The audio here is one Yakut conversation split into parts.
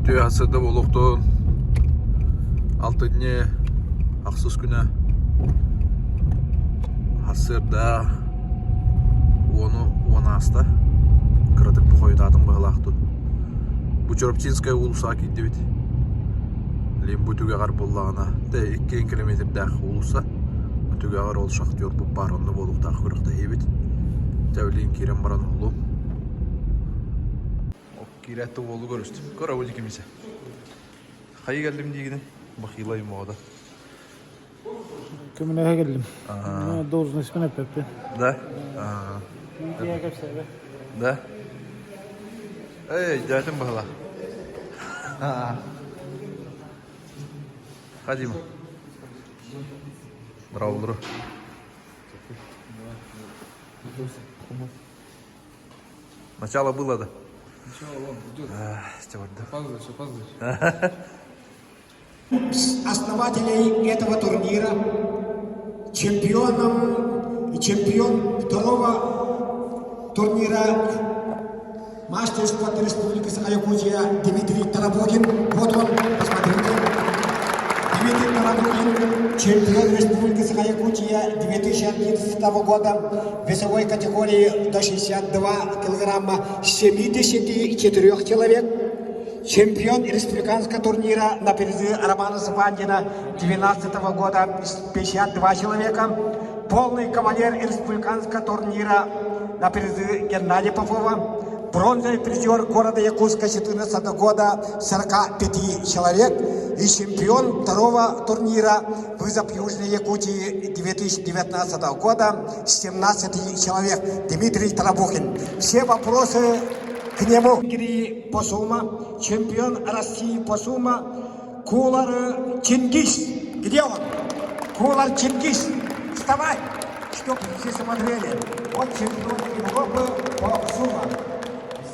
Үтүө сарсыарда буолуохтун. Алтынньы ахсыс күнэ. Сарсыарда уону уон ааста. Кыратык бу хойутаатым быһыылаах дуу. Бу Чурапчинская уулуссаҕа киирдибит. Лимбу түгэҕэр буоллаҕына, тэ икки километрдээх уулусса. Түгэҕэр ол шахтербут баар онно буолуохтаах күрэхтэһиибит. Тэвлиин киирэн баран уһулуом. Киирээт да уолу көрүстүм. Көр абы кимисе. Хайы кэллим диигини? Бахила юмода. Көмөлөһө кэллим. Должностьпын эппэппин. Да? Да? Эй, дьаатым баһыла. Хадима. Браво, Начало было, да? Начало вон, идет. Стюарда. Опаздываешь, опаздываешь. Основателей этого турнира, чемпионом и чемпион второго турнира мастер спорта Республики Саха-Якутия Дмитрий Тарабукин. Вот он, посмотрите. Дмитрий Тарабукин, чемпион Республики Саха-Якутия 2011 года в весовой категории до 62 килограмма 74 человек. Чемпион республиканского турнира на призы Романа Сапандина 2012 года 52 человека. Полный кавалер республиканского турнира на призы Геннадия Попова. Бронзовый призер города Якутска 2014 года 45 человек и чемпион второго турнира «Вызов Южной Якутии» 2019 года 17 человек Дмитрий Тарабухин. Все вопросы к нему. По сумо, чемпион России по сумо Кулар Чингис. Где он? Кулар Чингис. Вставай, чтобы все смотрели. Он чемпион Европы по сумо.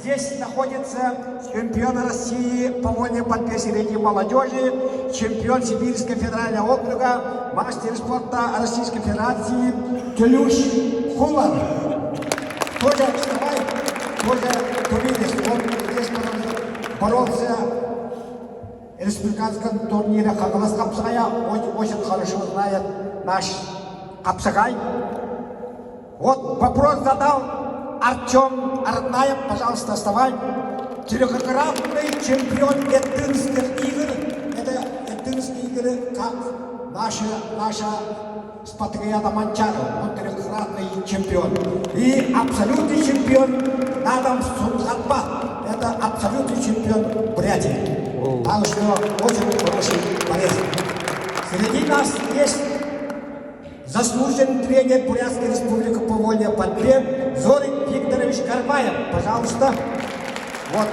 Здесь находится чемпион России по вольной борьбе среди молодежи, чемпион Сибирского федерального округа, мастер спорта Российской Федерации Келюш Хулар. Тоже вставай, тоже увидишь, он здесь боролся в республиканском турнире Хаҥалас хапсаҕайа, очень, очень хорошо знает наш хапсаҕай. Вот вопрос задал Артем Арнаев, пожалуйста, вставай. Трехкратный чемпион Эртынских игр. Это Эртынские игры, как наша, наша Спартакиада Манчаро. Он трехкратный чемпион. И абсолютный чемпион Адам Сунхатба. Это абсолютный чемпион Бурятии. Так что очень хороший борец. Среди нас есть заслуженный тренер Бурятской республики по вольной борьбе Зорик Викторович Кармаев. Пожалуйста. Вот.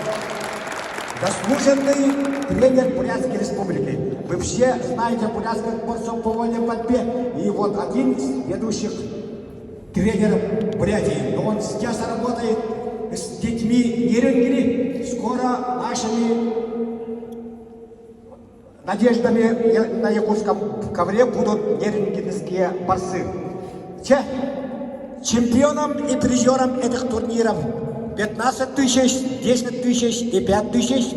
Заслуженный тренер Бурятской республики. Вы все знаете бурятских борцов по вольной борьбе. И вот один из ведущих тренеров Бурятии. Но он сейчас работает с детьми Нерюнгри. Скоро нашими надеждами на якутском ковре будут нерюнгринские борцы. Че, чемпионом и призером этих турниров 15 тысяч, 10 тысяч и 5 тысяч,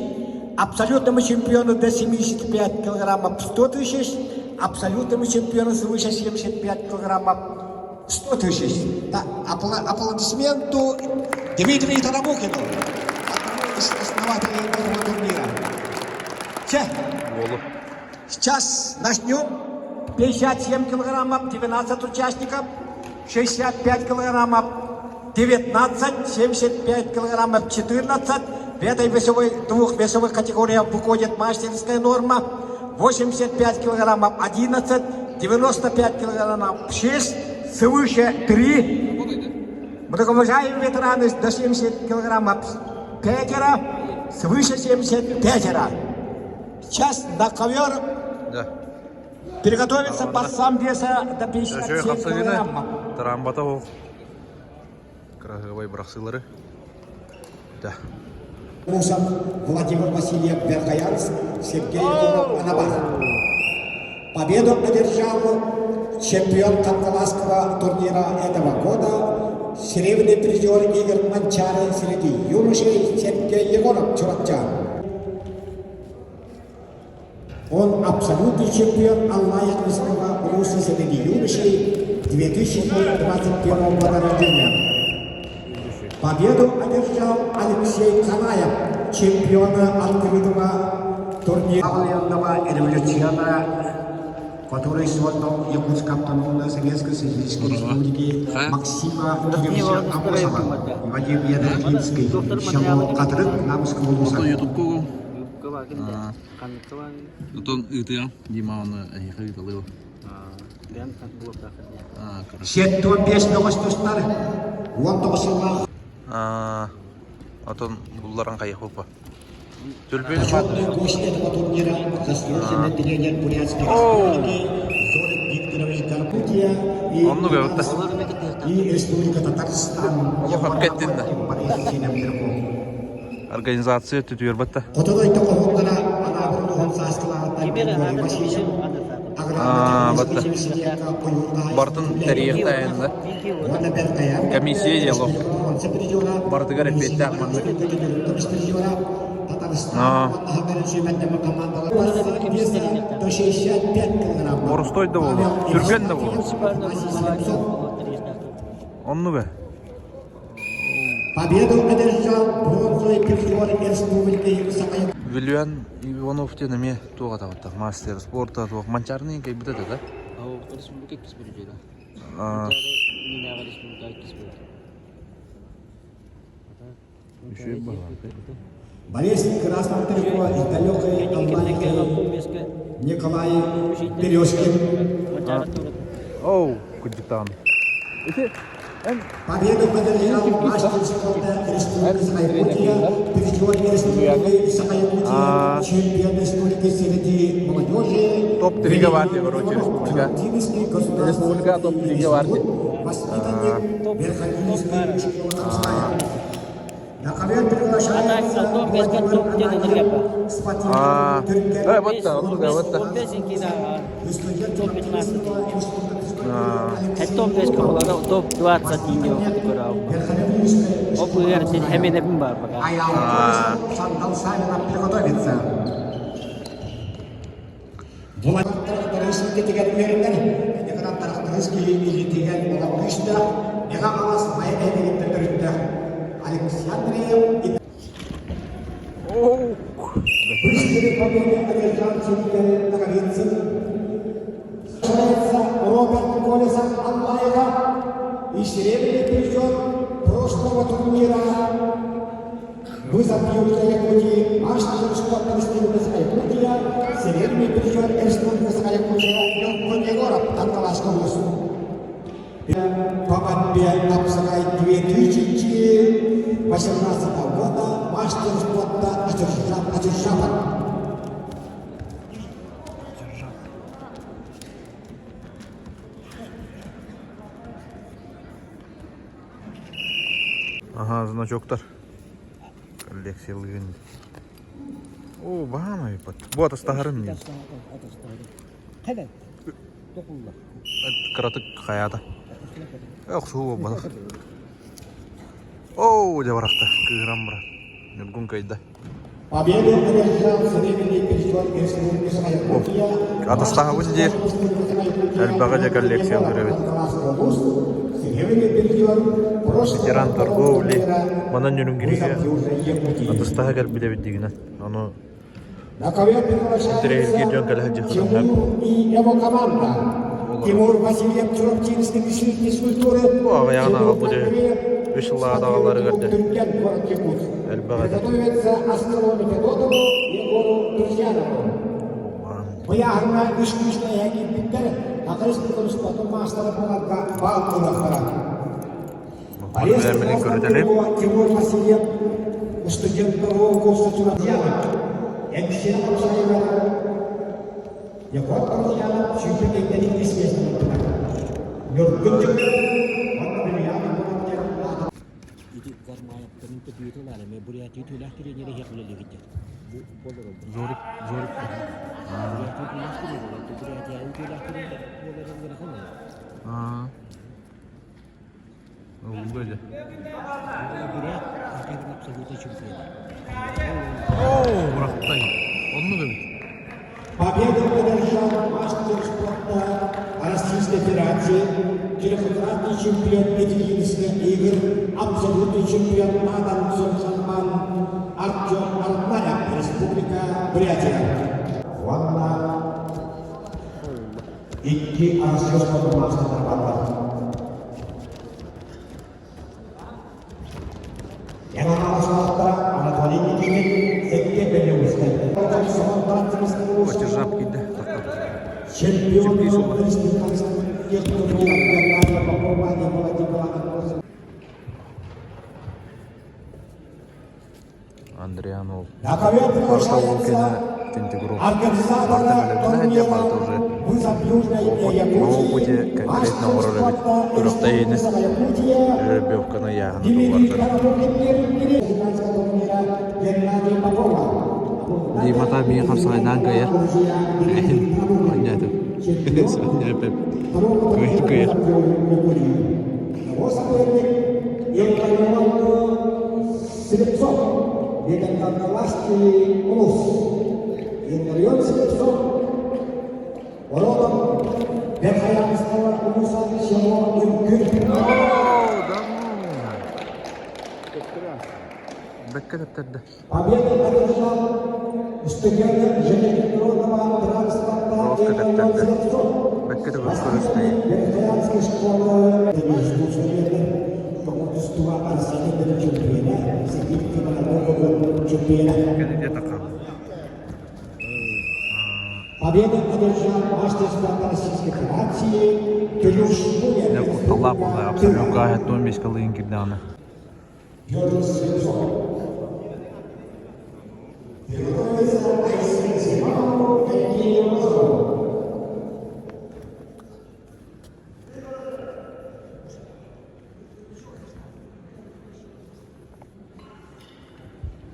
абсолютному чемпиону до 75 килограммов 100 тысяч, абсолютному чемпиону свыше 75 килограммов 100 тысяч. Да, аплодисменту Дмитрию Тарабукину, одному из основателей этого турнира. Че, сейчас начнем. 57 килограммов, 12 участников, 65 килограммов, 19, 75 килограммов, 14. В этой весовой, двух весовых категориях выходит мастерская норма. 85 килограммов, 11, 95 килограммов, 6, свыше 3. Многоуважаемые ветераны до 70 килограммов пятеро, свыше 70 пятеро. Сейчас на ковер Да. приготовиться борцам веса до 57 килограммов. Тарамбата ол кыраһыабай бырахсыылары. Да. Мусов Владимир Васильев Верхоянск, Сергей Егоров Анабар. Победу одержал чемпион Кангаласского турнира этого года, серебряный призер игр Манчары среди юношей Сергей Егоров Чурапча. Он абсолютный чемпион Аллая Улуса среди юношей 2021 года рождения. Победу одержал Алексей Канаев, чемпиона открытого турнира революционера, который создал Якутск автономной Советской Социалистической Республики Максима Кировича Амосова, Вадим Ядовинский, село Катрык Намского улуса. Отон ыытыам Дима оны эһиэхэ ыыталыа. 75 бөҕөс тустар, 19 сыллаах Отон булларан хайыхпыппа. Түлбүн Почетный гость этого турнира заслуженный тренер Бурятской Республики Зорик Викторович Гаркутия и, Оннук эбит и Республика Татарстан. Олох кэттин да. Организация түтүөрбэт да. Хотодойто хоһуттара Анаабыр улууһун сааскылааҕыттан Васильев Батта. Бартын тэрийиэхтээйин да. Комиссия диалог. Бартыгар эппиэттээх маннык. Боростой да буолуо, түргэн да буолуо. Оннук ээ. Победу одержал бронзовый призер Республики Саха. Вилюян Иванов диэн эмиэ туох атабыттах мастер спорта туох Манчаарыны кэйбит этэ да? Республика иккис призера. Манчаары Минаҕа республика иккис буолар. Үчүгэй баҕар. Борис Красного Третьего из далекой Албании Николай Березкин. Оу, кырдьыктаан. Ити Победу одержал мастер спорта Республики Саха-Якутия, призер Республики Саха-Якутия, чемпион республики среди молодежи. Топ-3 партия, короче, республика. Республика топ-3 партия. Воспитанник Верховинской школы Амстая. На ковер приглашается Владимир Ананьев, спортивный Э, вот так, вот так, вот так. Топ-5 команда топ-20 индио категория. Оп уверен, хэмин бар пока. Сандал Савина приготовиться. Трахтористки деген үөрэнэр Николай Трахтористки илиитигэр олох күүстээх Мега Алас Майа нэһилиэгиттэн төрүттээх Александриев Быстрые победы одержал чемпион Наговицын. Роберт Колесов Аллаева и серебряный призер прошлого турнира Вызов Южной Якутии, мастер спорта Республики Саха-Якутия, серебряный призер Республики Саха-Якутия Нюргун Егоров, Кангаласский улус. По борьбе Апсагай 2018 года мастер спорта Ачуржапан. Ага, значоктар. Коллекциялыгын. О, баама ипат. Бу атастаһарын не? Кыратык хаята. Охсуу буолбатах. Оо, дьэ барахта, кыыран баран. Ньургун кыайда. Победу одержал серебряный призер Республики Саха-Якутия. Атастаһабын диир. Элбэҕи дьэ коллекциялыыр эбит. Серебряный призер прошлого Ветеран торговли. турнира Манан Ньургуҥҥа Вызов Южной Якутии. атастаһа кэлбит эбит дигинэн. Ону На ковер приглашается интэриэһиргиир дьон кэлэ сылдьыахтарын сөп. Тимур и его команда. Тимур Васильев, Чурапчинский институт физкультуры. Бу аҕыйаҕын Тимур аҕалбыт үһү. Андреев, Үс сыллааҕыта аҕалларыгар да Түргэн, город Якутск. элбэх этэ. Приготовиться Острову Федотову, Егору Друзьянову. Быйааһыҥҥа үс күүстээх киирбиттэр, Акарыс Николаевич маастара буоларга баал ылыахтара. Билэммин көрүтэлиим. Тимур Васильев, студент второго курса Чурапчанов, Эксен Абсаева, Егор Друзьянов, сүүрбэ иккис миэстэни ылбыта. Ньургун Дьөгүөрэп уонна Вильям Иванов Ити Гармаевтарын төбүөтүн ме Бурятия түүлээх тренери хеклелигите. Бу болор Зорик, Зорик. Бурятия түүлээх тренери, Бурятия түүлээх тренери болор Аа. Ылла дьэ. Бурят абсолютно чемпион. Оо, бырахтай. Оннук эбит. Победу одержал мастер спорта Российской Федерации, трехкратный чемпион Петелинских игр, абсолютный чемпион Надан Сомсанман Артем Алтманов, Республика Бурятия. Уонна икки Россия спорт маастардара бааллар. Анатолий Никитин, Сергей Белеуский. Очержап киирдэ. Чемпион Андриан ол На ковер Барыта ол приглашается кэнэ Тентигров организатора барыта бэлэмнэнэ сылдьар турнира барыта уже «Вызов Южной опыт Якутии», опыте конкретно мастер оҥорор эбит спорта күрэхтэһиини Республика Якутия жеребьевканы ыйааһыны Дмитрий туллардар. Карабукин президентского турнира Геннадий Попова. Димата миин хапсаҕайдаан кыайар. Оонньоотум. Оонньооппун. Кыайар кыайар. Его соперник Илларион Слепцов, Власти Улус. Илларион Слепцов родом Верхоянского улуса село Үҥкүр. Бэккэ тэптэрдэ. Победу одержал студент железнодорожного транспорта Бровка Илларион тэптэрдэ. Слепцов. Бэккэ да көрүстэй. Верхоянской школы Тустууга Россия чемпиона, чемпиона. Кэнники хаал. Победу одержал мастер спорта Российской Федерации Кирюш Дьэ кутталлаах буолла абсолютно 75 кылыйын киирдэҕинэ. Петр Слепцов. Приготовиться Айсен Зиманову Евгению Морозову.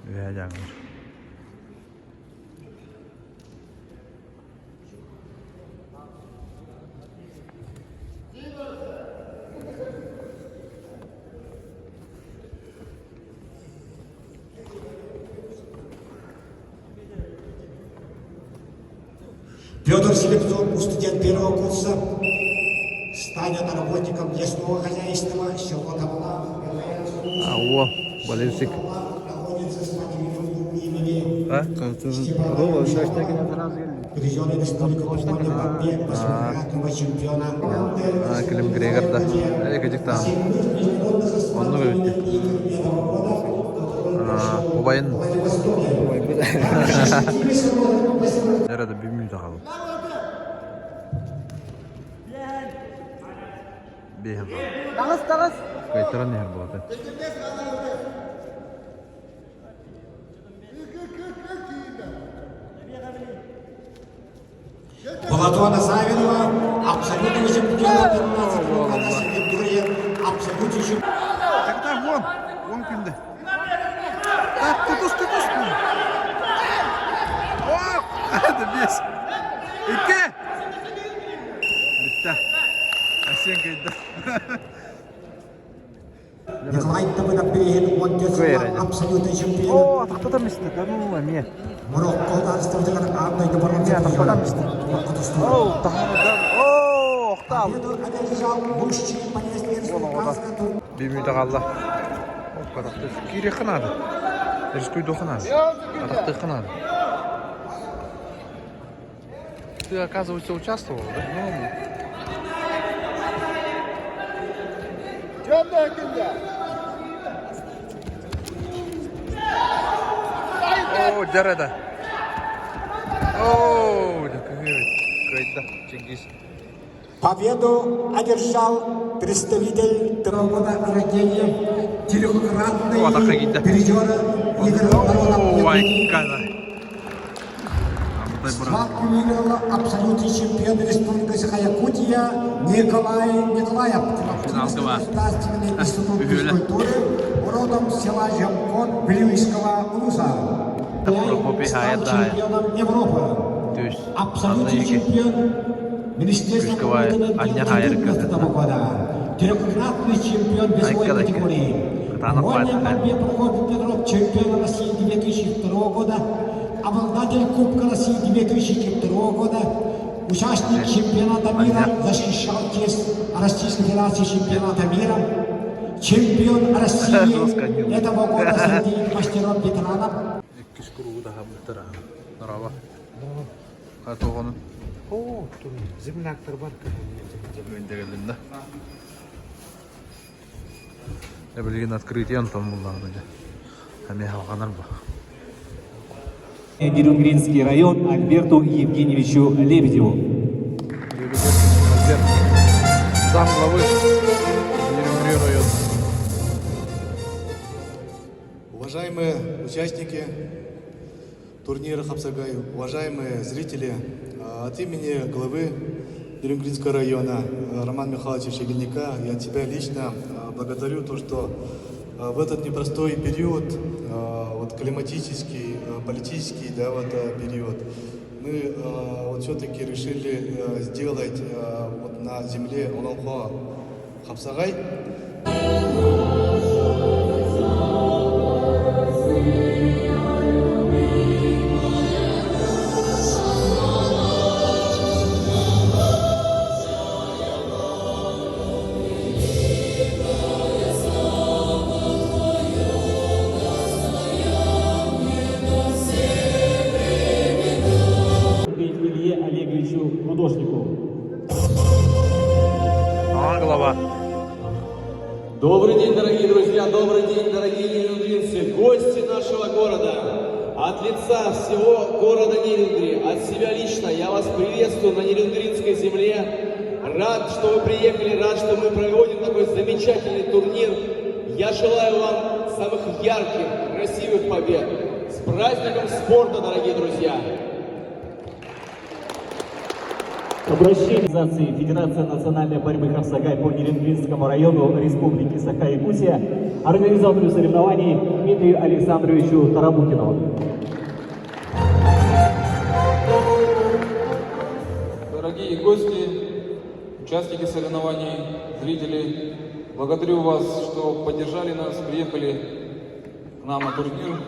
Үөһээ дьааҥылар. Петр Слепцов, студент первого курса, станет работником лесного хозяйства село Табала. А, о, болельщик. Находится с матерью имени А? Степана Призеры Республики Повольной борьбе восьмикратного чемпиона. А, Клим Грегор, да. Э, кадик там. Оннук эбит дии. А, убайын. Эрэ да bir мүнүүтэ хаалла. Биэһин хаалла. Таҕыс, таҕыс. Кыайтаран иһэр буолата. Платона Савинова, абсолютного чемпиона 15 года абсолютный чемпион. Тогда вон, вон күндэ. Так, тутус, тутус. Оп! Это бес. Икки! Бүттэ. Асен кайда. Николай Давыдов Берегин, он абсолютный чемпион. О, тохтотон мистэ. Да ну, эмиэ. Марокко дарыстыбытыгар аан дойду Эмиэ тохтотон мистэ. О, тохтотон. О, охтал. Биир мүнүүтэ хаалла. Киириэххэ наада. Рискуйдуохха наада. Атахтыахха наада. Ты, оказывается, участвовал, да? Ну, О, дьэ О, да кыайда Чингиз. Победу одержал представитель года рождения трехкратный О, атахха киирдэ. призера игр О, айкана. Схватку выиграл абсолютный чемпион Республики Саха-Якутия Николай Николаев. Финалга Государственный институт Үһүөлэ. физкультуры, родом села Жемкон Вилюйского улуса. Прокопий Стал Хаят, да. чемпионом Европы. Түс. Абсолютный Анна чемпион Министерства Күскөбай, культуры Анна Хайырка. 2014 года. Трехкратный чемпион весовой Айка-дайка. категории. Кытаанах Вольной баайта. борьбе Прокопий Петров, чемпион России 2002 года. обладатель Кубка России 2002 года, участник чемпионата мира, защищал честь Российской Федерации чемпионата мира, чемпион России этого года среди мастеров-ветеранов. Иккис кругу таһаммыттар Норава. Хатоҕону. О, тут земляктар бар. Мендегелинна. Билигин открытие онтон буллаҕына дьэ. Эмиэ халҕанар бу. Нерюнгринский район Альберту Евгеньевичу Лебедеву. Лебедев Альберт, зам главы Нерюнгри район. Уважаемые участники турнира Хапсагай, уважаемые зрители, от имени главы Нерюнгринского района Романа Михайловича Щегельника я тебя лично благодарю то, что в этот непростой период, вот климатический, политический, да, вот период, мы вот все-таки решили сделать вот на земле Олонхо Хапсагай. Илье Олеговичу Рудошникову. Ага, глава. Добрый день, дорогие друзья, добрый день, дорогие нерюнгринцы, гости нашего города. От лица всего города Нерюнгри, от себя лично я вас приветствую на Нерюнгринской земле. Рад, что вы приехали, рад, что мы проводим такой замечательный турнир. Я желаю вам самых ярких, красивых побед. С праздником спорта, дорогие друзья! Обращение организации Федерация национальной борьбы Хапсагай по Нерюнгринскому району Республики Саха-Якутия организатору соревнований Дмитрию Александровичу Тарабукину. Дорогие гости, участники соревнований, зрители, благодарю вас, что поддержали нас, приехали к нам на турнир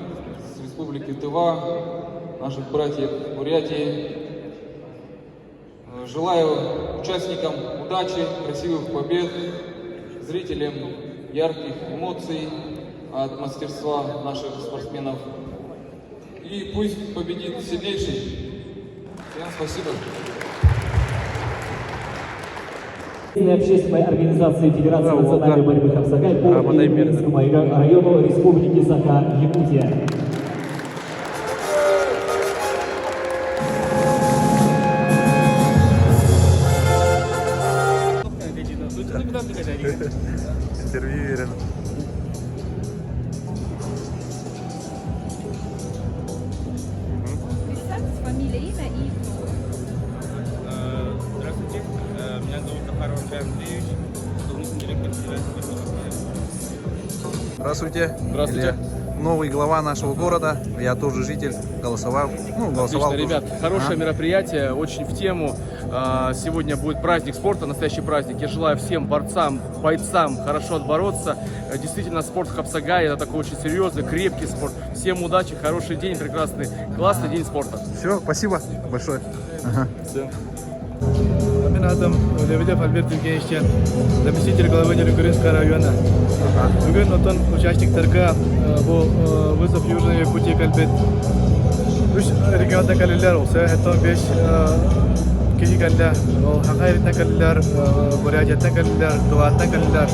с Республики Тыва, наших братьев Бурятии. Желаю участникам удачи, красивых побед, зрителям ярких эмоций от мастерства наших спортсменов. И пусть победит сильнейший. Всем спасибо. Общественной организации Федерации Да, национальной Волга. борьбы Хапсагай по Рамадай Мирный. Нерюнгринскому району Республики Саха-Якутия. Интервью верен. Представьтесь, фамилия, имя и Здравствуйте, меня зовут Кафаров Андрей Андреевич, исполнительный директор Федерации борьбы Хапсагай. Здравствуйте. Здравствуйте. Илья. Новый глава нашего города. Я тоже житель. Голосовал. Ну, голосовал. Отлично, тоже. ребят, хорошее А? мероприятие, очень в тему. Сегодня будет праздник спорта, настоящий праздник. Я желаю всем борцам, бойцам хорошо отбороться. Действительно, спорт Хапсагай это такой очень серьезный, крепкий спорт. Всем удачи, хороший день, прекрасный, классный день спорта. Все, спасибо большое. Все. Мин аатым Лебедев Альберт Евгеньевич, заместитель главы Нерюнгринского района. Бүгүн оттон участниктарга бу вызов Южной Якутии кэлбит үс регионтан кэллилэр, ол сэттэ 5 киһи кэллэ. Ол Саха сириттэн кэллилэр, Бурятияттан кэллилэр, Тываттан кэллилэр.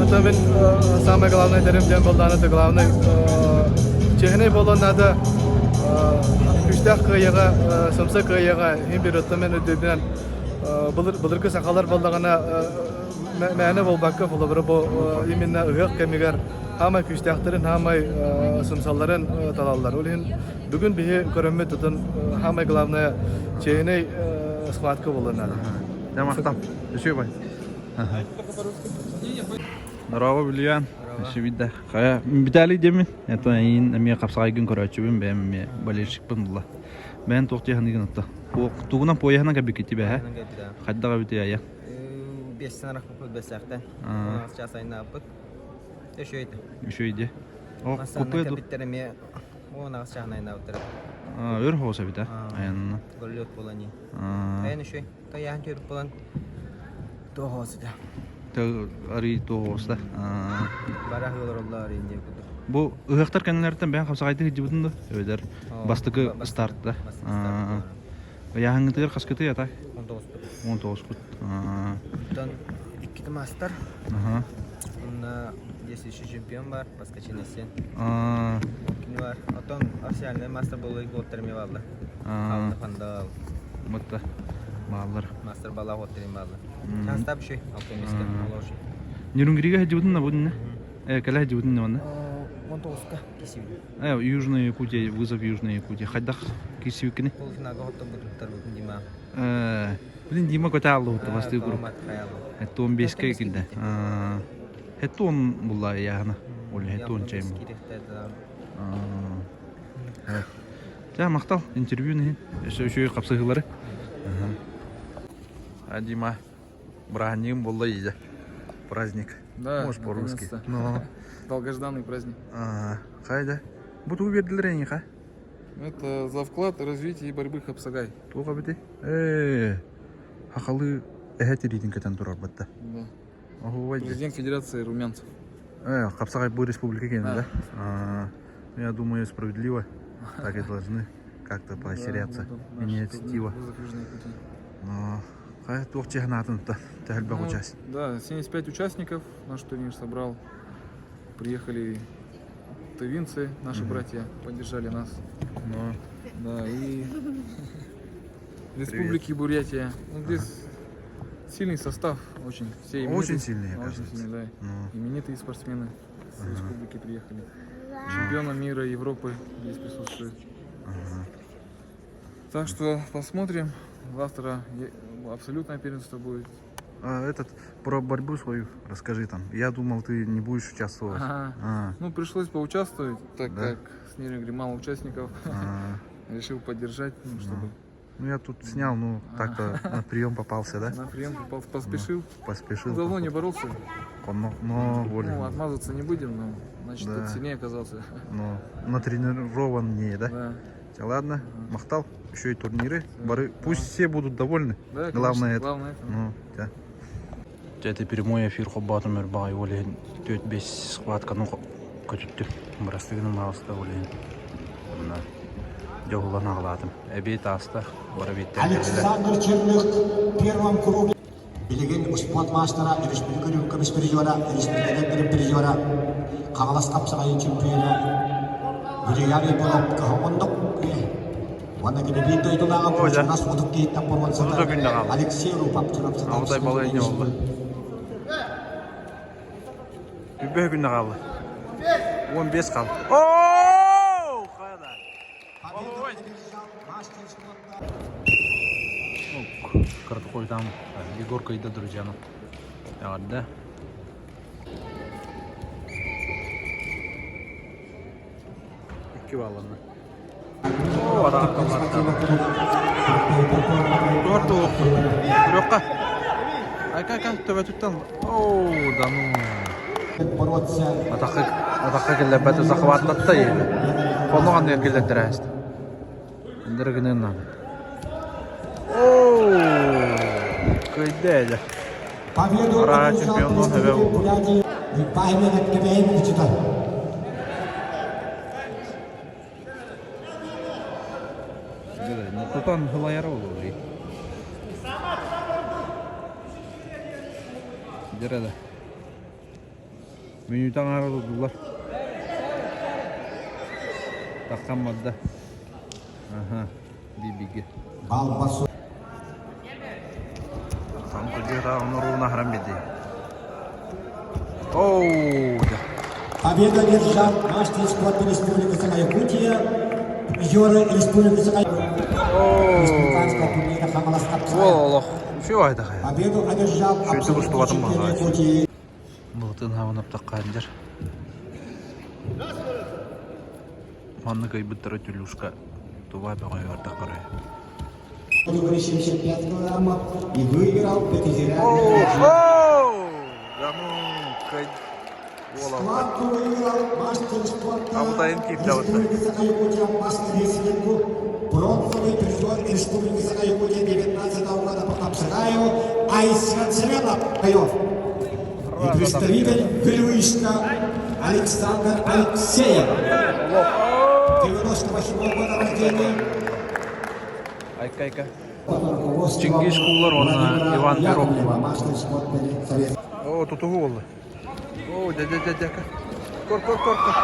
Это мин самое главное этэрим диэн буоллаҕына, это главное чиэһинэй буолуон наада күүстээх кыайыаҕа, сымса кыайыаҕа, иһин биир оттон мен өйдүүрбүнэн былыргы сахалар буоллаҕына мээнэ буолбакка холобура бу именно ыһыах кэмигэр хаамай күүстээхтэрин хаамай сымсалларын талаллар ол иһин бүгүн биһи көрөммүт тутун самое главное чиэһинэй схватка буолуон наада Махтал. Спасибо. Здорово, Бильян. Вида. Хайа, Виталий диэммин. Это эйигин эмиэ хапсаҕайгын көрөөччүбүн, бэйэм эмиэ болельщикпын була. Бэйэн туох дии саныыгын Тугунан поеһынан кэлбиккит бэһэ? Хайдах эбит айа? Биэстэн арахпыппыт бэсээхтэн. Час айнааппыт. Үчүгэй Үчүгэй дии. О, Массаанна купе ду. кэлбиттэр эмиэ. 18 чааһын айаннаабыттара. Өр хоҕус эбит а айанна. Голлет буолан ии. Айан үчүгэй. Тайаан түөрт буолан туох этэ. Арый туох да. Бара олороллор арыйын диэн курдук. Бу ыһыахтар кэннилэриттэн бэйэҥ хапсаҕайдыы сылдьыбытын да? Эбэтэр бастакы старт да? Ыйааһыҥҥытыгар хаскытый ата? 19-пут. 19-пут. Оттон иккити мастер. Онно действующий чемпион бар, Паскачин Сен. Кини бар. Оттон официальный мастер буолуй уоттар эмиэ бааллар. Хаалта Фандал. Мытта бааллар. Мастер балаах уоттар эмиэ бааллар. Чаастаап үчүгэй, алтымиска, олоошуй. Нерюнгрига сылдьыбытын да бу иннэ? Э, кэлэ сылдьыбытын да манна? 19-ка кисибит. Э, Южная Якутия, вызов Южная Якутия. Хайдах кисибиккини? Полуфиналга хотторбутун Дима. Э, блин, Дима көтө бастыы групп. Хэттон беске килде. Хэттон булла яхана. Оли хэттон чайм. Жа мактал интервью иһин. Өссө үчүгэй хапсыһыылары. А Дима, бырааһынньыгым буолла иде. Праздник. Да, Можешь по-русски. наконец-то. Но. Долгожданный праздник. Хайда. Бу тугу бердилер эйиэхэ? Это за вклад в развитие и борьбы Хапсагай. Туох эбитий? Ээ, хахалы эһэ тириитин кэтэн турар батта. Да. Оһуобай Президент Федерации Румянцев. Хапсагай бу республика киэнэ, да? Я думаю, справедливо. Так и должны как-то поощряться. Да, Инициатива. Но хайа туох чехнаатын төһөлбөх Ну, участь. Да, 75 участников наш турнир собрал. Приехали тувинцы, наши братья, поддержали нас. Но... Да, и Республики Бурятия. Ну, здесь сильный состав, очень. Все именитые, Очень сильный, Очень оказывается. сильный, да. Ну. Именитые спортсмены с республики приехали. Чемпиона мира, Европы здесь присутствуют. Так что посмотрим. Завтра абсолютное первенство будет. А, этот, про борьбу свою расскажи там. Я думал, ты не будешь участвовать. Ага. А. Ну, пришлось поучаствовать, так Да? как с Нерюнгри мало участников. А. Решил поддержать, ну, чтобы Ну, я тут снял, ну, так-то на прием попался, да? на прием попал, поспешил. Ну, поспешил. Ну, давно не боролся. Но, но воля. Ну, отмазаться не будем, но, значит, Да. тут сильнее оказался. Но натренированнее, да? Да. Всё, Ладно, махтал. Еще и турниры. Бары. Пусть все будут довольны. Да, Главное конечно, это. главное это. Ну, да. Это прямой эфир хоббатым өрбай олен төт бес схватканы көтүттү. Бырастыгының мағыста олен. Мына дьоһулан аҕалаатым. Эбиэт ааста, бары биттэн Александр Черных в первом круге. Билигин спорт маастара, республика көмүс призера, республика призера, Хаҥалас хапсаҕайын чемпиона Валерий Болов кыһа Уонна кини биир дойдулааҕа Кучунас отут киһиттэн боруонсата Алексей Рупов Чурапчытан Алтай балайня oldu. Үббөһө күнне хаалла. 15 қалды. Ооо! Хайда. Кырты там Егорка иде друзья. Да. Икки балланы. Туорт Күрөккө. Айка айка төбөтүттэн. Оо, да ну. Атакка атакка киллэрбэт захваттатта ели. Онно ханна киллэрдэрэ ааста. Эндер гынан надо. Оо, кыйда Победу Ура, одержал чемпион представитель Бурятии Павел Кебеевич. Тутан хылайара olur. Дерede. Менютан аралыдылар. Таххан мадда. Аха, бибиге. Балбасу. Там кырдьыга оноруuna харам биди. Оу, Победу одержал мастер спорта Республики Саха-Якутия, призеры Республики Саха Республиканского турнира Хаҥалас хапсаҕайа. Олох. Все это хая. Победу одержал Что это абсолютный выступатым чемпион мага? Якутии Былытын хавынап таққанжар. Манны кайбыттара тюлюшка. Туба бөҕө таққары. категории 75 килограммов и выиграл пятизарядный Да ну, кай... Уолаллар. Схватку выиграл мастер спорта Абытайын киирдэ барда. Республики Саха-Якутия Мас-Рестлингу, бронзовый призер Республики Саха-Якутия 19 года по Хапсагаеву Айсен Семенов. И представитель Вилюйска Александр Алексеев. 98 года рождения. Айка-айка. Чингис Кулар уонна Иван Перов. О, тутуһу буолла. О, дядя, дядя. Кор, кор, кор, кор.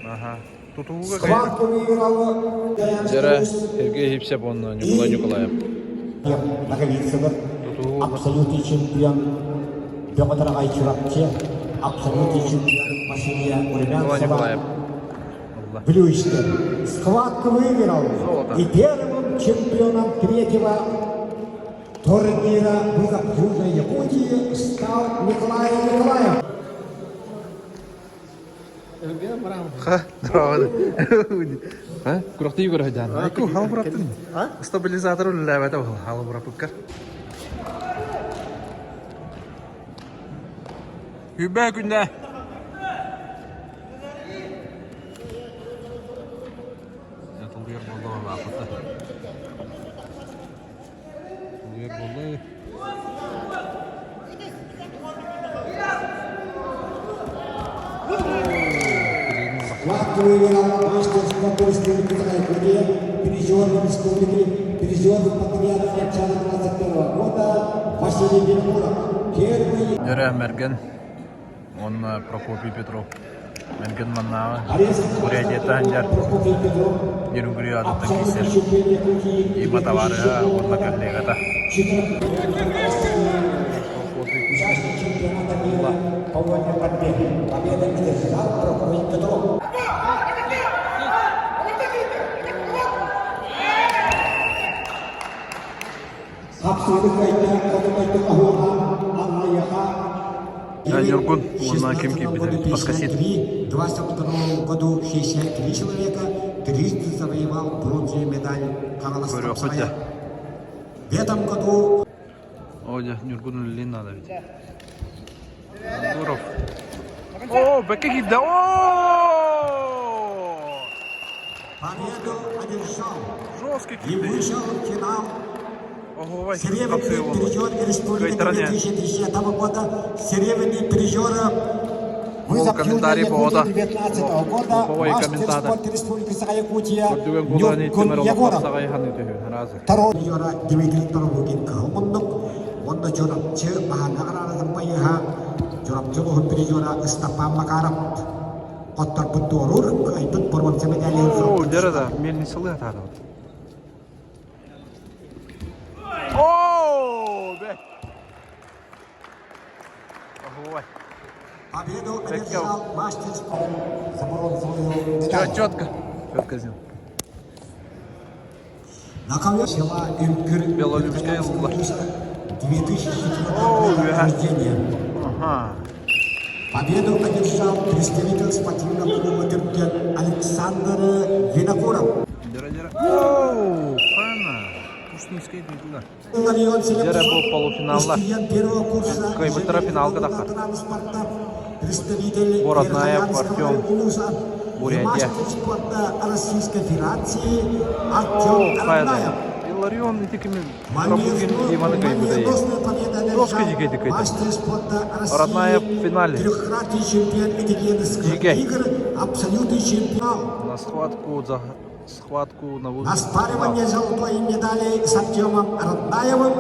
Ага. Тутуһуга Схватку выиграл Дьэрэ Сергей Ипсеп уонна Ньукулай Ньукулаев. Наговицынов, Тутуһу абсолютный чемпион Петр Айчурапче, абсолютный чемпион Василия Николай Румянцева. Николаев. Блюйстер. Схватку выиграл Золото. и первым чемпионом третьего турнира «Вызов Южной Якутии» стал Николай Николаев. Ха, здорово. А? Күрэхтии көрө Айку, халбыраттын. Стабилизатор үлэлээбэтэ ол халбыраппыккар. Күбэ күндэ. Тулуйар буолла аапыта. Тулуйар буолла. Схватку выиграл мастер спорта Республики Якутия, призер республики, призер подряд начала 21 года Василий Белокуров. Первый Дөрө Мерген, он Прокопий Петров. Мерген маннааҕы Арезов Бурятията сылдьар Прокопий Петров, Нерюнгри аатыттан абсолютный киирсэр. чемпион Якутии Дима табаарыһа уонна коллегата. Участник чемпионата мира по вольной борьбе. Победа одержал Прокопий Петров. Хапсыгы кайда хоту аһуоха Аллайаха Ньургун уонна ким киирбитэ Баскасит. В 22 году 63 человека, трижды завоевал бронзовую медаль Көрүөххүт дьэ. Хаҥалас В этом году О, дьэ, Ньургун үлэлиэн наада эбит. Здоров. О, бэккэ киирдэ. О! победу одержал Жесткий и киирдэ. вышел в финал Оһуобай, Серебряный хапсыы буолла. призер республики Кыайтаран 2010 года, серебряный призер Ол вызов Южной комментарий Якутии повода. 2019 года, Луповой мастер комментатор. спорта Республики Саха-Якутия Көрдүгэн кулаан Ньургун иттимэр олох Егоров. хапсаҕай ханыы түһү. Разы. Второй призера Дмитрий Торобукин Кыһыл Онно Чурапчы Маһанаҕар байыһа Чурапчы улууһун призера Ыстапаан Макаров хотторбут туоруур кыайбыт боруонса медалиһын О, дьэрэ да, мельницалыы атаадабыт. О, бэ. Оһуобай. Победу одержал мастер спорта за бронзовую медаль. Четко. Четко сделал. На ковре села Үҥкүр Белолюбская ылла. 2004 О, года үөһэ. рождения. Аха. Победу одержал представитель спортивного клуба «Түрккен» Александр Винокуров. Дьэрэ дьэрэ. О, хана. Пушнинскай дойдулар. Ларион Дьэрэ бу полуфиналла. Студент первого курса Кыайбыттара финалга тахсар. транспорта, представитель Бороднаев Верхоянского Артем. улуса и Бурятия. мастер спорта Российской Федерации О, Артем хайда. Арнаев. Илларион ити кими Рабукин Диманы кыайбыта. Молниеносная победа Жестко одержал дикий дикий. мастер спорта России, Родная в финале. трехкратный чемпион Этигенских Дикий. игр, абсолютный чемпион. На схватку за схватку на На воздухе. спаривание золотой медали с Артемом Роднаевым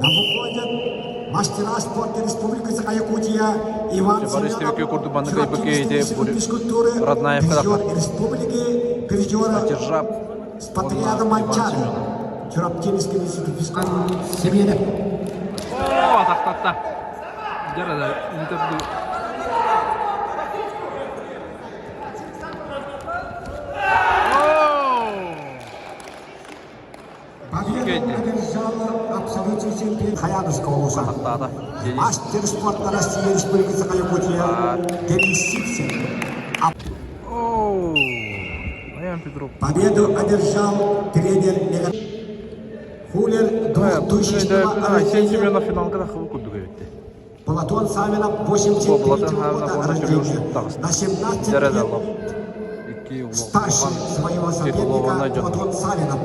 на выходят мастера спорта Республики Саха-Якутия Иван Борис Семенов, Тевикей Курдубаны Чурапчинский Кайбыкей, институт Бури- физкультуры, Роднаев призер Кадахар. республики, призера Одержав с Патриадом Иван Манчары. Семенов. Чурапчинский институт физкультуры Семенов. О, тахтатта. Дьэрэ да, интервью. О! Победу Дикий. одержал абсолютный чемпион Хаяновского улуса. Тахтата. Денис. Мастер спорта России Республики Саха-Якутия Денис Сипсин. О, Аян Петров. Победу одержал тренер Мега- Хулер 2000 Айсен рождения Семенов финалга да хылы курдук эбитти. Платон Савинов 83 Платон Савинов года уонна рождения. таҕыста. На 17 Дьэрэ лет да олох. Икки старше улахан своего титулованнай соперника дьон. Платон Савинов.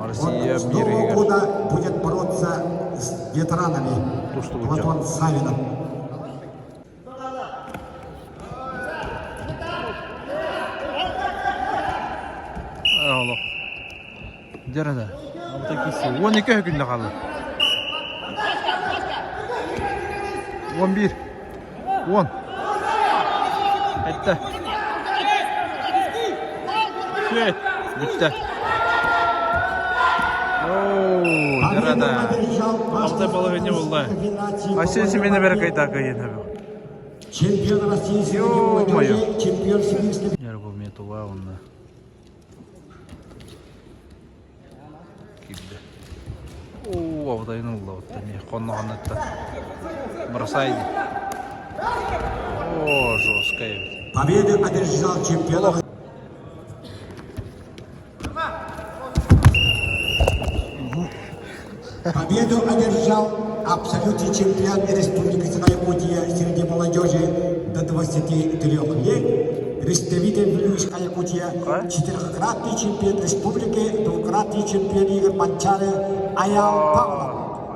Россия Он с мир Нового иһигэр года будет бороться с ветеранами. тустубут дьон. Платон Савинов. Олох. Дьэрэ да. 12 күннэ хаалла. 11. 10. Эттэ. Сүөт. Бүттэ. Оо, дьэрэ да. Алтай половине булла. Василий Семенович кайта кайын. Чемпион России среди Ё-моё. молодежи, чемпион Сибирской Нервов метула онна. Киирдэ. Оо, абытайын ылла оттон хонноҕоннотто. Бросай. О, жесткая ведь. Победу одержал чемпион Победу одержал абсолютный чемпион Республики Саха-Якутия среди молодежи до 23 лет, представитель Вилюйская Якутия, четырехкратный чемпион республики, двукратный чемпион игр Манчары Аял Павлов.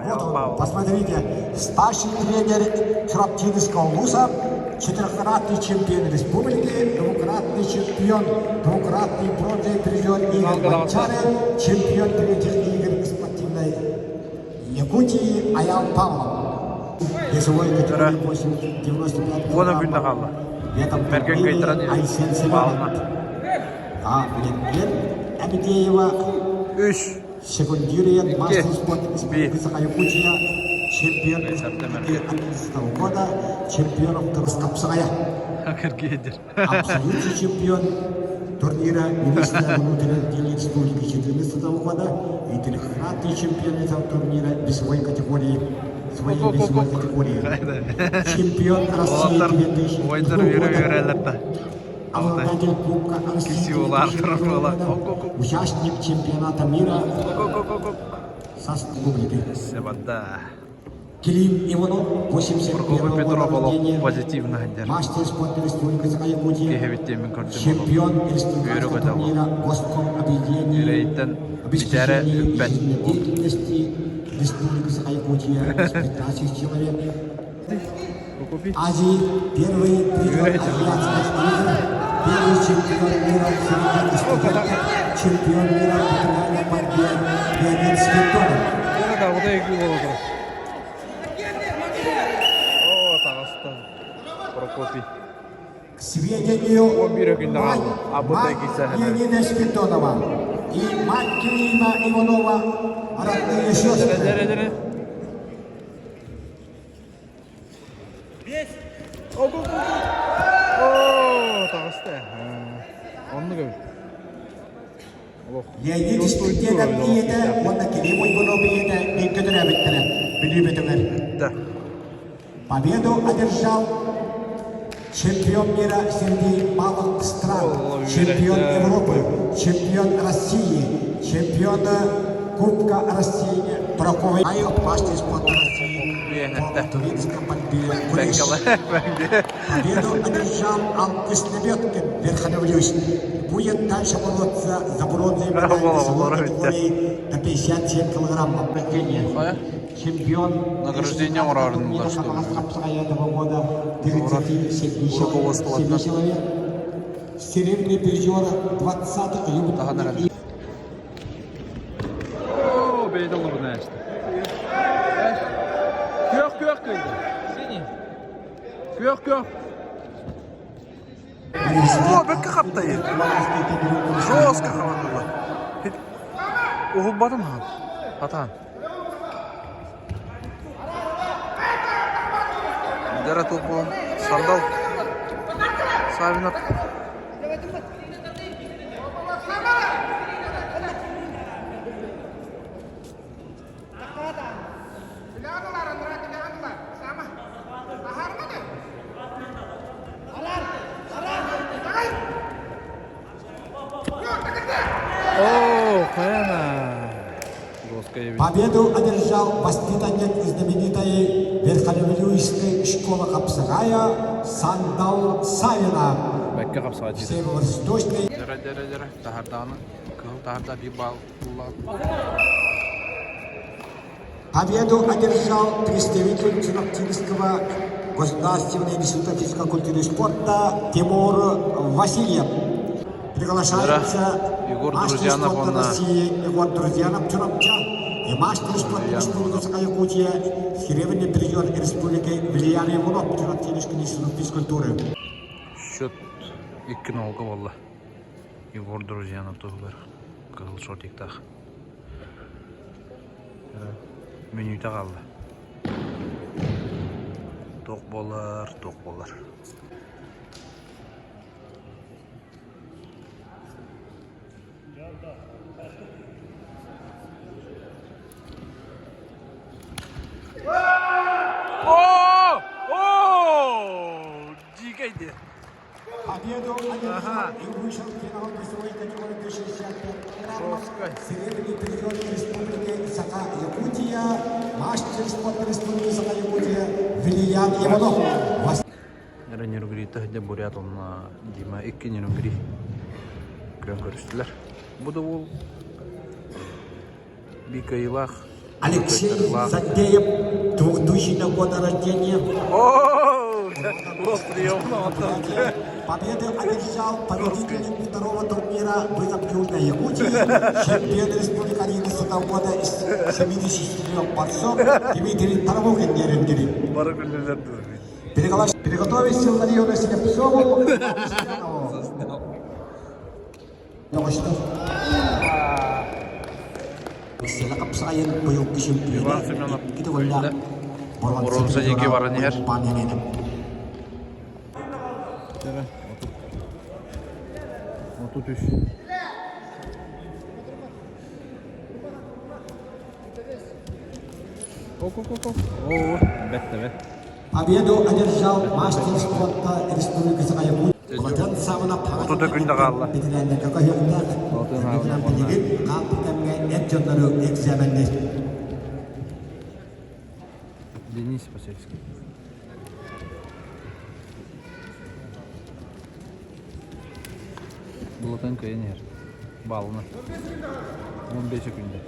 Вот он, посмотрите, старший тренер Чурапчинского вуза, четырехкратный чемпион республики, двукратный чемпион, двукратный бронзовый призер игр Манчары, чемпион третьих игр спортивной Якутии Аял Павлов. Весовой категории 8, 95 Уона күннэ хаалла. В этом Мэргэн турнире кыайтаран Айсен Семенов. баалына. А, Лен Абидеева Үс. секундирует мастер спорта Биир. Республики Саха-Якутия, чемпион Сарта Мэргэн. 2011 года, чемпион Скапсая, Киргиедер. абсолютный чемпион турнира министра внутренних дел Республики 2014 года и трехкратный чемпион этого турнира весовой категории, своей весовой категории. Чемпион России Уолаттар 2002 уойдар үөрэ года, үөрэлэр да. обладатель Кубка России Кисиолар 2002 турар года, буола. участник чемпионата мира со республикой. Себадда. Клим Иванов, 81 Прокопий года Петров олох рождения, позитивно сылдьар. мастер спорта Республики Саха-Якутия, Киһибиттиэмин көрдүм олох. чемпион Үөрэ республиканского көтө олох. турнира Госком объединения Үрэйиттэн бичээрэ обеспечения бүппэт. жизнедеятельности Республики Саха-Якутия 15 человек. Прокопий. Азии первый призер Үөрэ азиатских игр, первый чемпион мира среди студентов, чемпион мира по дуальной борьбе Леонид Светонов. Дьэрэ да, удай буола турар. Оо, таҕыста. Прокопий. К сведению, 11 күннэ мать, хаалла. Абытай мать киирсэ Леонида Спиридонова и мать Клима Иванова родные Дьэрэ сестры. дьэрэ дьэрэ. Оо, таҕыста. Оннук эбит. Олох. Леонид Спиридонов ийэтэ уонна Клим Иванов ийэтэ бииргэ төрөөбүттэрэ Бүлүү Бөтүҥэр. Да. Победу одержал чемпион мира среди малых стран, чемпион Европы, чемпион России, чемпион Кубка России, Прокопий мастер спорта России по тувинской борьбе Куреш. Победу одержал Алтыс Лебедкин, Верхневлюсь. Будет дальше бороться за бронзовые медали весовой категории до 57 килограммов. Чемпион Награждение оҥорорун что этого года 37 Руководство человек. Серебряный призер 20-х юбилейных Оо, бэйэтэ олорон ааста. Күөх күөх кыайда. Синий. Күөх күөх. Оо, бэркэ хаптай. Жестко хабанылла. Уһулбатын хаан. Хатаан. Дьэрэ туох Сандал. Савинов. Оо, хайана. Жестко. Жесткая эбит. Победу одержал воспитанник знаменитой Верхневилюйской школы хапсаҕая Сандал Савина. Бэккэ хапсаҕай диир. Северо-Восточный Дьэрэ дьэрэ дьэрэ таһардаҕына кыһыл таһарда биир баал ылла. Победу одержал представитель Чурапчинского государственного института физической культуры и спорта Тимур Васильев. Приглашается Егор мастер Друзьянов, спорта он, России Егор Друзьянов Чурапча и мастер спорта Республики Саха-Якутия, серебряный призер Республики Влиян Иванов, Чурапчинский институт физкультуры. Счет 2-0 буолла. Егор Друзьянов туһугар кыһыл шортиктаах. Мүнүүтэ хаалла. Туох буолар, туох буолар. О! О! Дикий дии. Победу одержал и вышел в финал весовой категории до 65 килограммов. Серебряный призер Республики Саха-Якутия, мастер спорта Республики Саха-Якутия Вильян Иванов. Нерюнгрита дьэ бурят уонна Дима икки Нерюнгри күөн көрүстүлэр. Бу да уол биир кыайыылаах Алексей кыайтарыылаах. Садеев, 2000 года рождения. О, вот прием Победу одержал победитель второго турнира «Вызов Южной Якутии», чемпион Республики 11 года из 74 борцов Дмитрий Таравухин Нерюнгри. Бары күллүлэр Приготовить Силариону Слепцову. Иван Семенов күндэ боруонса диэки баран иһэр. 33. О, бэт да бэт. Победу одержал мастер спорта Республики Саха-Якутия Былатын сабына Отута күн да хаалла. битирэннэргэ көһүөхтээх. Билигин хаалбыт кэмҥэ эр дьоннору экзаменнэр. Денис Посельский. Былатын кыайан иһэр. Баалына. 15 күндэ.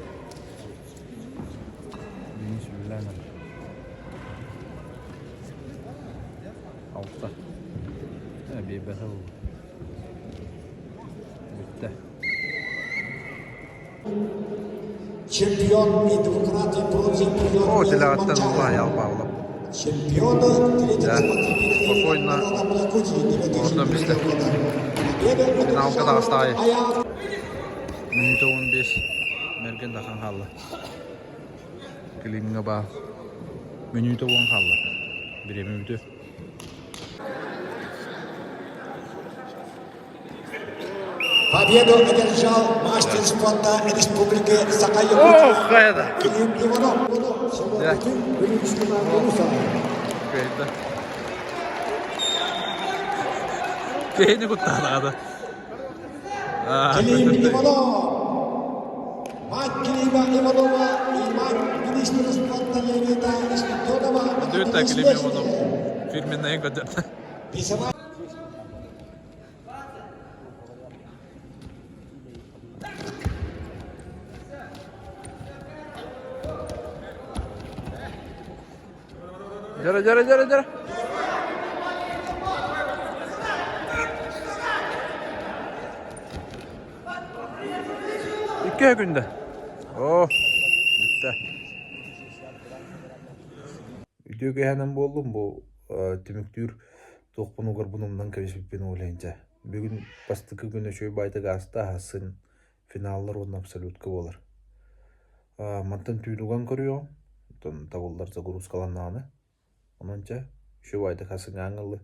Денис үлэлээн эрэр. Алта. Биэрбэтэ буолуо. Бүттэ. Чемпион и двукратный бронзовый призер О, Телеаттан Улай Павлов. Чемпиона Да. Спокойно. Ордон бистэ. Финалга таҕыстаайы. Минута 15. Мерген Дахан хаалла. Климҥа баар. Мүнүүтэ уон хаалла. Бириэмэ бүтүө. Победу одержал мастер спорта Республики Саха-Якутия Клим Иванов. Кыайда. Киһини куттаатаҕа Клим Иванов! Мать Клима Иванова и мать министра спорта Леонида Спиридонова Дүрт Клим Иванов фирменный көрдөрдө. Дьөрө, дьөрө, дьөрө, дьөрө. Икки күндэ. Оо, бүттэ. Үтүө киэһэнэн буоллум бу түмүктүүр туохпун угарбын умнан кэбиспиппин уолайынча. Бүгүн бастакы күн үчүгэй баайдык ааста аһасын финаллар уонна абсолютка буолар. Мантан түүн уган көрүөҕүм, оттон табыллар загрузкаланнаҕына. Онон чэ, үчүгэй баайдык аһасыҥҥа ыллы.